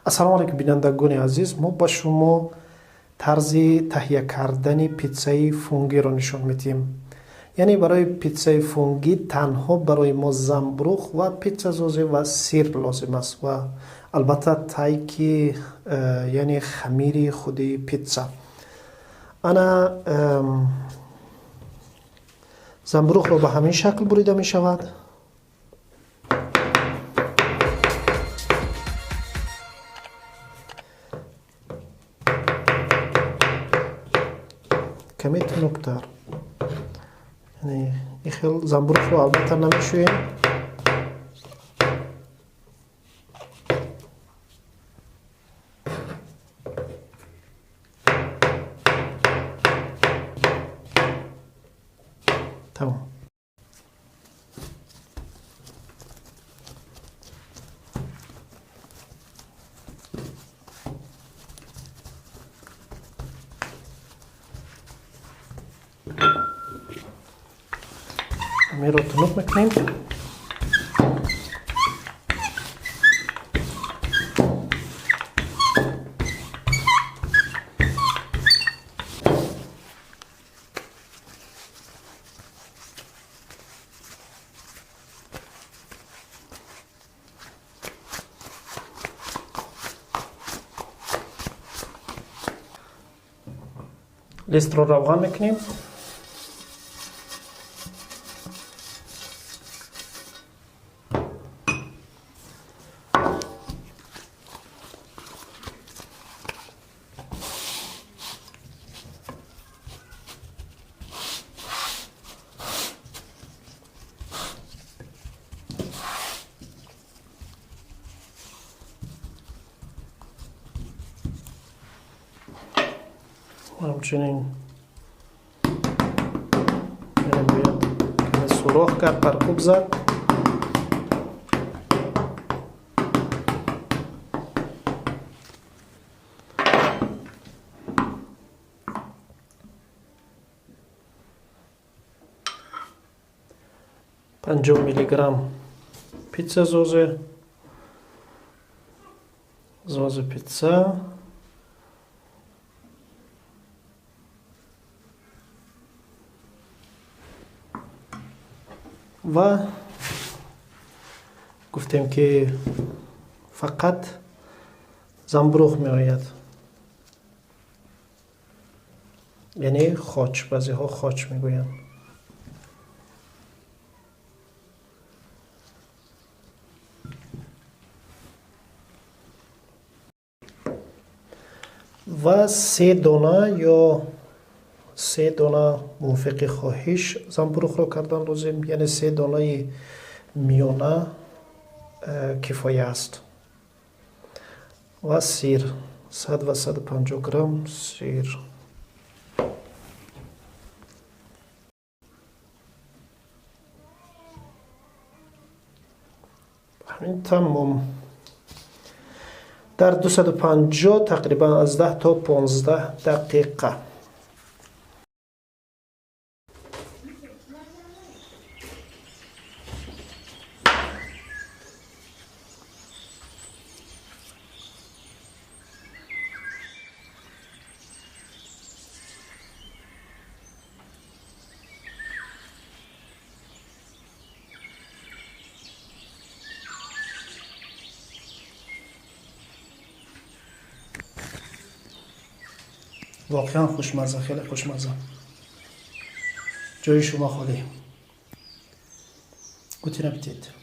Ассалому алайкум, бинандагони азиз. Мо ба шумо тарзи таҳия кардани питсаи фунгиро нишон медиҳем. Яъне барои питсаи фунги танҳо барои мо замбрух ва питсазозӣ ва сир лозим аст ва албатта тайки, яъне хамири худи питса. Ана замбрухро ба ҳамин шакл бурида мешавад. Каме тунуктар. Яъне ин хел замбурухро албатта намешӯем. Тамом. Хамирро тунук мекунем. Листро равған мекунем. Ҳамчунин бояд каме сурох кард, паркуб зад. 50 миллиграмм питса зозе, зозе питса. Ва гуфтем, ки фақат замбуруғ меояд, яъне хоч, баъзеҳо хоч мегӯянд. Ва се дона ё се дона мувофиқи хоҳиш замбуруғро кардан лозим, яъне се донаи миёна кифоя аст. Ва сир 100 ва 150 грамм сир. Ҳамин тамом. Дар 250 тақрибан аз 10 то 15 дақиқа. Воқеан хушмаза, хеле хушмаза. Ҷои шумо холӣ. Guten Appetit.